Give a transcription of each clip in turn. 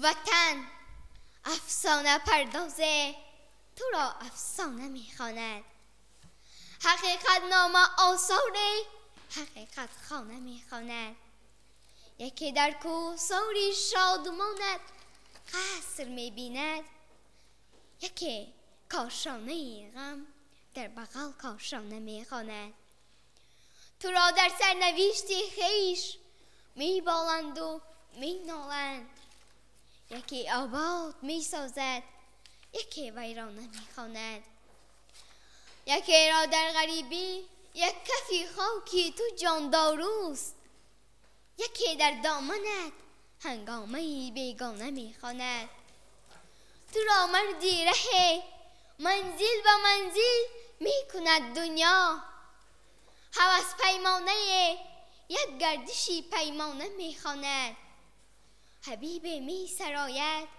وطن افسانه پردازه تو را افسانه میخواند. حقیقت نامه آثاره حقیقت خانه میخواند. یکی در کوهساری شادماند قصر میبیند، یکی کاشانه غم در بغل کاشانه میخواند. تو را در سرنوشت خویش میبالند و مینالند، یکی آباد میسازد یکی ویرانه میخواند. یکی را در غریبی یک کفی خاکی تو جان داروست، یکی در دامنت هنگامه بیگانه میخواند. تو را مردی ره منزل به منزل میکند دنیا، هوس پیمانه یک گردشی پیمانه میخواند. حبیب می سراید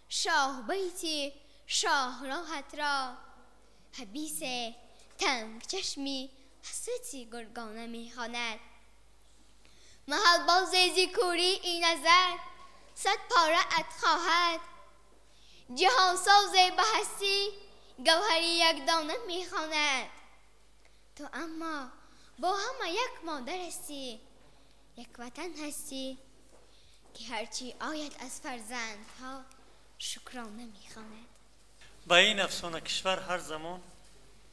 شاه بیتی شاه راحت را، حبیس تنگ چشمی حسرتی گرگانه میخواند. محل باز زیکوری این نظر صد پاره ات خواهد، جهان ساز به هستی گوهری یک دانه میخواند. تو اما با همه یک مادر هستی، یک وطن هستی که هرچی آید از فرزندها شکرانه میخواند. با این افسانه کشور هر زمان.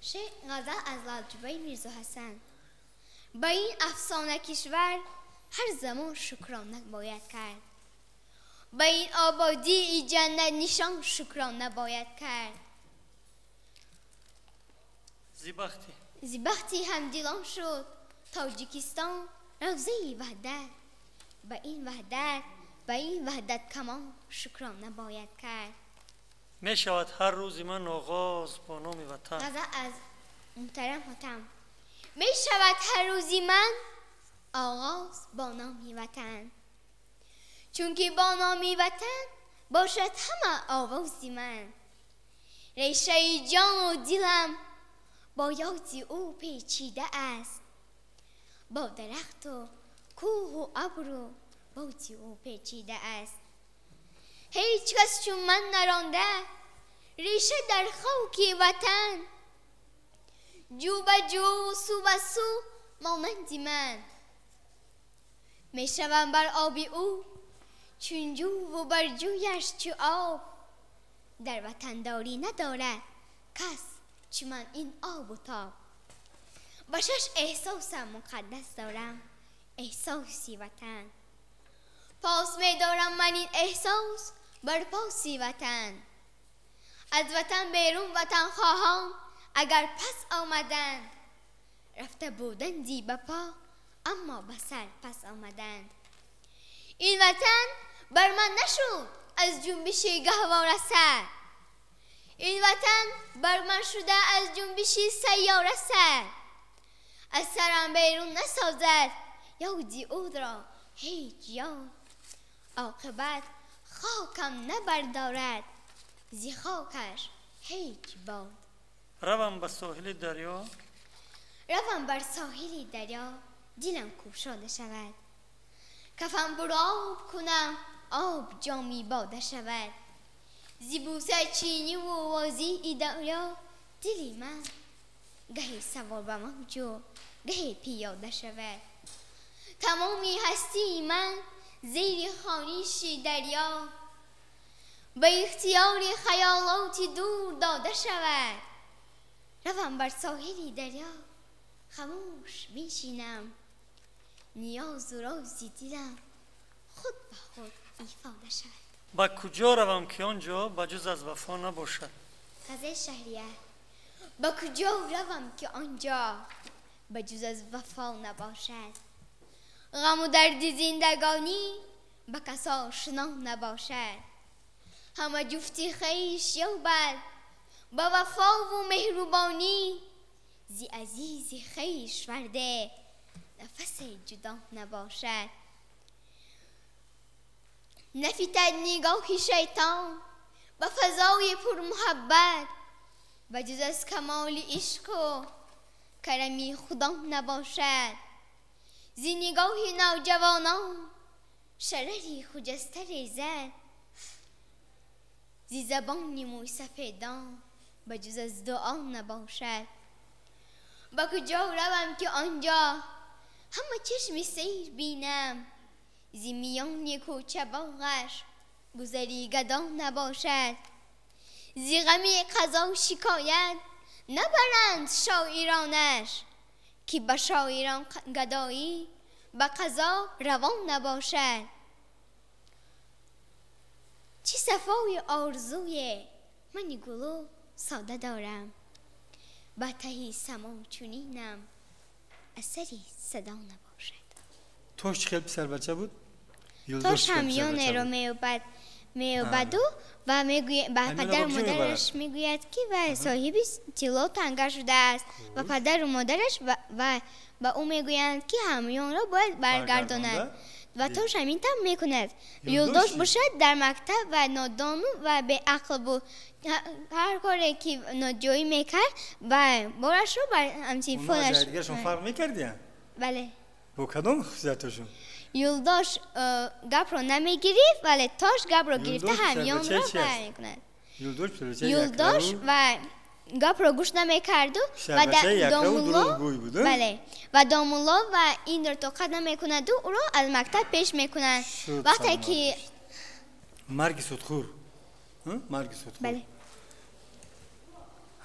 شعر غزل از لالجوبه میرزا حسن. با این افسانه کشور هر زمان شکرانه باید کرد، با این آبادی جنت نشان شکرانه باید کرد. زیبختی همدلان شد تاجیکستان روضه وحدت، به این وحدت به این وحدت کمان شکرانه باید کرد. می شود هر روزی من آغاز با نام وطن. غزل از محترم حاتم. می شود هر روزی من آغاز با نام وطن، چون که با نام وطن باشد همه آوازی من. ریشه جان و دلم با یاد او پیچیده است، با درخت و کوه و ابر و باد او پیچیده است. هیچ کس چون من نرانده ریشه در خاک وطن، جو به جو و سو به سو مانند من. میشوم بر آب او چون جو و بر جویش چو آب، در وطنداری ندارد کس چون من این آب و تاب. با شش احساسم مقدس دارم احساسی وطن، پاس می دارم من این احساس بر پاسی وطن. از وطن بیرون وطن خواهان اگر پس آمدند، رفته بودندی به پا اما به سر پس آمدند. این وطن بر من نشد از جنبش گهواره سر، این وطن بر من شده از جنبش سیاره سر. از سرم بیرون نسازد یادی او را هیچ یاد، عاقبت خاکم نبردارد زی خاکش هیچ باد. روم به ساحل دریا، روم بر ساحل دریا دلم کوشاده شود، کفم بر آب کنم آب جامی باده شود. زی بوسه چینی و وازی دریا دلی من گهی سوار به موج و گهی پیاده شود. تمامی هستی من زیر خوانش دریا، به اختیار خیالات دور داده شود. روم بر ساحل دریا خاموش میشینم، نیاز و رازی دلم خود به خود ایفاده شود. با کجا روم که آنجا به جز از وفا نباشد؟ غزل شهریه. با کجا روم که آنجا به جز از وفا نباشد، غم و درد زندگانی به کس آشنا نباشد. همه جفتی خویش یابد با وفا و مهربانی، زی عزیز خویش ورده نفس جدا نباشد. نفیتد نگاه شیطان به فضای پر محبت، به جز از کمال عشق و کرمی خدا نباشد. زی نگاه نوجوانان شرری خجسته ریزد، зи забони мӯйсафедон ба ҷуз аз дуо набошад. Ба куҷо равам ки онҷо ҳама чашми сейр бинам, зи миёни кӯча боғаш гузари гадо набошад. Зи ғами қазо шикоят набаранд шоиронаш, ки ба шоирон гадоӣ ба қазо равон набошад. Чӣ сафои орзуе мани гулу сода дорам, ба таҳи само чунинам асари садо набошад. Тош чӣ хел писарбача буд? Тош ҳамёнеро меёбаду ва ба падару модараш мегӯяд, ки ва соҳиби тилло танга шудааст, ва падару модараш ба ӯ мегӯянд, ки ҳамёнро бояд баргардонад. Ва Тош ҳамин тавр мекунад. Юлдош бошад дар мактаб ва нодону ва беақл буд. Ҳар коре ки ноҷоӣ мекард ва борашро бар ҳамсинфонаш. Дигарашон фарқ мекардиянд? Бале. Бо кадом хусусиятошон? Юлдош гапро намегирифт, вале Тош гапро гирифта ҳамёнро бар мекунад. Юлдош ва гапро гӯш намекарду ва домулло, бале, ва домулло ва инро тоқат намекунаду ӯро аз мактаб пеш мекунанд. Вақте ки марги судхӯр, марги судхӯр, бале,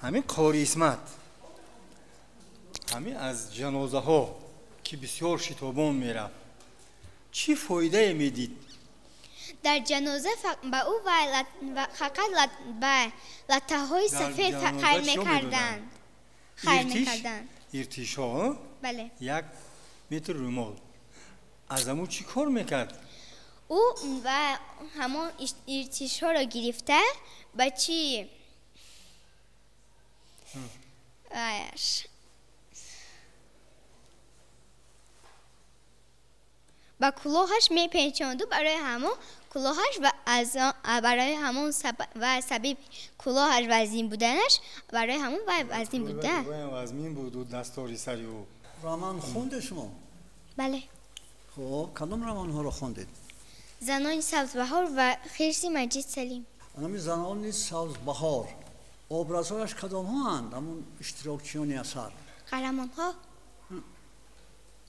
ҳамин қори Исмат ҳамин аз ҷанозаҳо ки бисёр шитобон мерафт, чӣ фоидае медид? Дар ҷаноза ба ӯ фақат ба латтаҳои сафед хайр мекарданд. Хайр мекарданд. Иртишҳо? Бале. 1 метр рӯмол. Аз ҳамун чӣ кор мекард? Ӯ ва ҳамон иртишҳоро гирифта ба чӣ? Ба кулоҳаш мепечонду, барои ҳамон кулоҳаш ва барои ҳамон ва сабиб кулоҳаш вазин буданаш, барои ҳамон вазин буда. Вазмин буду дастори сари ӯ. Роман хонде шумо? Бале. Хуб, кадом романҳоро хондед? Занони сабзбаҳор ва хирси Маҷид Салим. Ҳамин занони сабзбаҳор образҳояш кадомҳоанд? Ҳамон иштирокчиёни асар? Қаҳрамонҳо.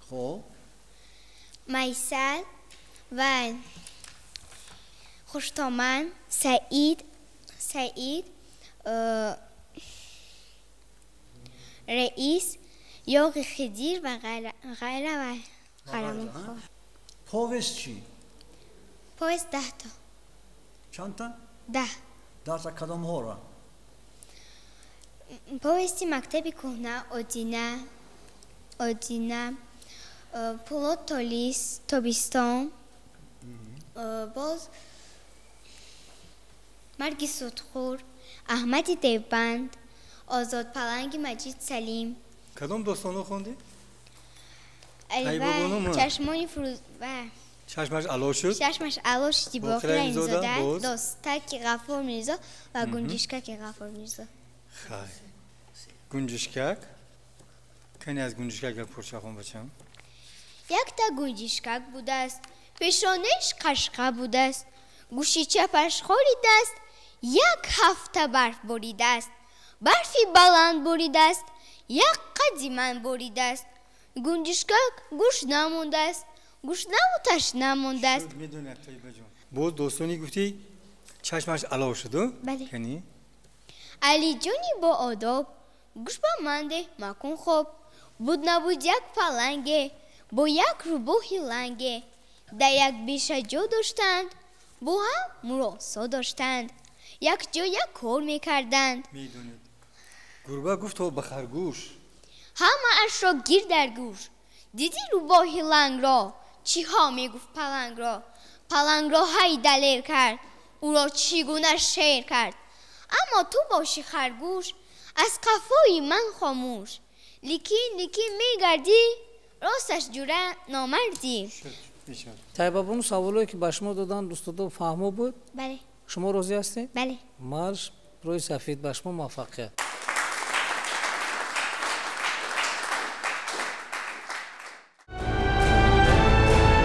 Хуб. Майсал ва Хуштоман, Саид, раис, Ёғи Хидир ва ғайра ва қаҳрамонҳо. Повест чӣ? Повест 10 та. Чандта? 10. 10 та кадомҳоро? Повести мактаби кӯҳна, Одина, Пулод Толис, Тобистон, боз марги судхӯр, Аҳмади Девбанд, Озодпаланги Маҷид Салим. Кадом достонро хондӣ? Чашмони фурӯз. Чашмаш ало шуд? Чашмаш ало шуд, Боқир Раҳимзода, Достаки Ғафур Мирзо ва Гунҷишкаки Ғафур Мирзо. Хай. Гунҷишкак? Кани аз гунҷишкак як порча хон, бачам? Якта гунҷишкак будааст, пешонаш қашқа будааст, гӯши чапаш хоридааст, 1 ҳафта барф боридааст, барфи баланд боридааст, як қади ман боридааст. Гунҷишкак гӯш намондааст, гӯшнаву ташна мондааст. Медонад, Тоибаҷон. Боз достони гуфтӣ, чашмаш ало шуду? Бале. Кани? Алиҷони боодоб, гӯш ба ман деҳ, макун хоб. Буд набуд як паланге, бо як рӯбоҳи ланге. Дар як биша ҷо доштанд, бо ҳам муросо доштанд, якҷо як кор мекарданд. Медонед, гурба гуфт то ба харгӯш, ҳамаашро гир дар гӯш. Диди рӯбоҳи лангро, чиҳо мегуфт палангро. Палангро ҳай далер кард, ӯро чӣ гуна шер кард. Аммо ту боши харгӯш, аз қафои ман хомӯш. Лекин лекин мегардӣ, росташ ҷура номардӣ. Тайбабону, саволое ки ба шумо доданд устодо фаҳмо буд? Бале. Шумо розӣ ҳастед? Бале. Марш рӯи сафед, ба шумо муваффақият.